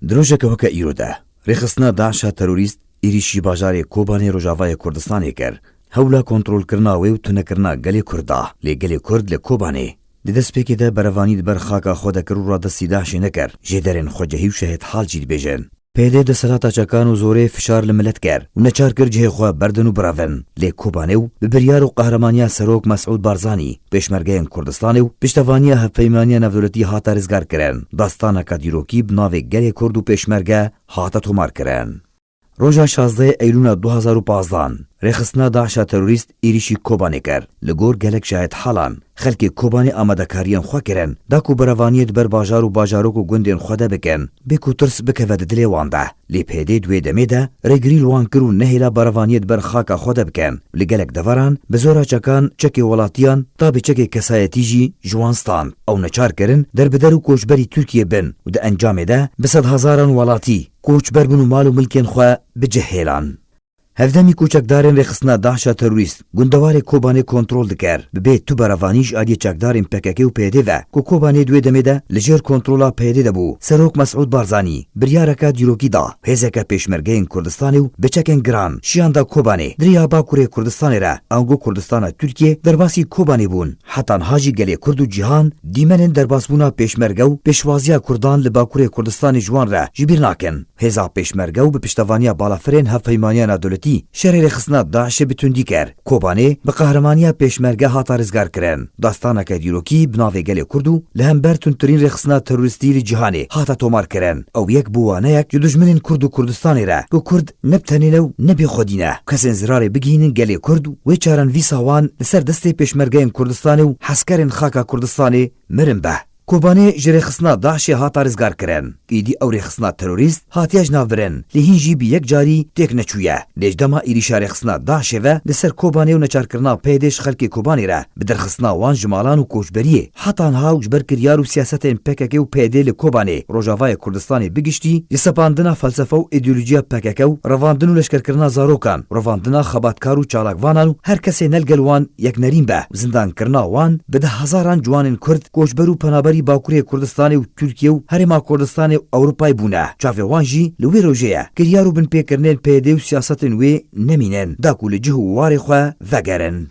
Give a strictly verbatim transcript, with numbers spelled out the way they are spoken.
Di rojeke weke îro de, rêxistina DAIŞa terorîst êrîşî bajarê Kobanê Rojavayê Kurdistanê kir. Hewla kontrolkirina wê û tunekirina gelê Kurd da, lê gelê Kurd li Kobanê di destpêkê de berevanî di ber xaka xwe de kir û radestî DAIŞê nekir. Jêderên xwecihî û şehîdhal jî dibêjin. PYD desthilata çekan û zorê fişar li milet kir û neçar kir cihê xwe berdin û birevin. Lê Kobanê û bi biryar û qehremaniya Serok Mesûd Barzanî, pêşmergeyên Kurdistanê û piştevaniya Hevpeymaniya Navdewletî hate rizgarkirin. Dastaneke dîrokî bi navê gelê Kurd û pêşmerge hate tomarkirin. Roja şazdehê Eylûna du hazar û pazdan, rêxistina DAIŞa terorîst êrîşî Kobanê kir. Li gor gelek şahidhalan, xelkê Kobanê amadekariyên xwe kirin, da ku berevaniyê di ber bajar û bajarok û gundên xwe de bikin, bê ku tirs bikeve di dilê wan de. Lê PYD di wê demê de rêgirî li wan kir û nehêla berevaniyê di ber xaka xwe de bikin. Li gelek deveran bi zora çekan çekê welatiyan, tabî çekê kesayetî jî ji wan stand. Ew neçar kirin derbider û koçberî Tirkiyê bin û di encamê de bi sedhezaran welatî koçber bûn û mal û milkên xwe bi cih hêlan. Hevdemî ku çekdarên rêxistina DAIŞa terorîst gundewarê Kobanê kontrol dikir, bi bê tu berevanî ji aliyê çekdarên PKK û PYD ve ku Kobanê di wê demê de li jêr kontrola PYD de bû, Serok Mesûd Barzanî biryareke dîrokî da. Hêzeke pêşmergeyên Kurdistanê û bi çekên giran şiyanda Kobanê di riya Bakurê Kurdistanê re, ango Kurdistana Tirkiyê, derbasî Kobanê bûn. Heta niha jî gelê Kurd û cîhan dîmenên derbasbûna pêşmerge û pêşwaziya Kurdan li Bakurê Kurdistanê ji wan re ji bîr nakin. Hêza pêşmerge û bi piştevaniya balafirên Hevpeymaniya Navdewletî şerê rêxistina DAIŞê bi tundî kir. Kobanê bi qehremaniya pêşmerge hate rizgarkirin. Dastaneke dîrokî bi navê Gelê Kurd û li hember tundtirîn rêxistina terorîstî li cîhanê hate tomarkirin. Ew yek bû waneyek ji dijminên Kurd û Kurdistanê re ku Kurd ne bi tenê ne û ne bêxwedî ne. Kesên zirarê bigihînin gelê Kurd û wê çarenivîsa wan li ser destê pêşmergeyên Kurdistanê û heskerên xaka Kurdistanê mirin be. Kobanê ji rêxistina DAIŞê hate rizgarkirin. Êdî ew rêxistina terorîst hatiye ji nav birin, lê hîn jî bi yek carî têk neçûye. Lê ji dema êrîşa rêxistina DAIŞê ve li ser Kobanê û neçarkirina PYDê ji xelkê Kobanê re, bi derxistina wan ji malan û koçberiyê, heta niha û ji ber kiryar û siyasetên PKK û PYDê li Kobanê, Rojavayê Kurdistanê bi giştî, ji sepandina felsefe û îdeolojiya PKK û revandin û leşkerkirina zarokan, revandina xebatkar û çalakvanan û her kesê ne li gel wan yeknerîn be û zindankirina wan, bi deh hezaran ciwanên Kurd koçber û penaberî Bakurê Kurdistanê û Tirkiye û Herêma Kurdistanê û Ewropayê bûne. Çavê wan jî li wê rojê ye, kiryar û binpêkirinên PYDê û siyasetên wê nemînin, da ku li cih û warê xwe vegerin.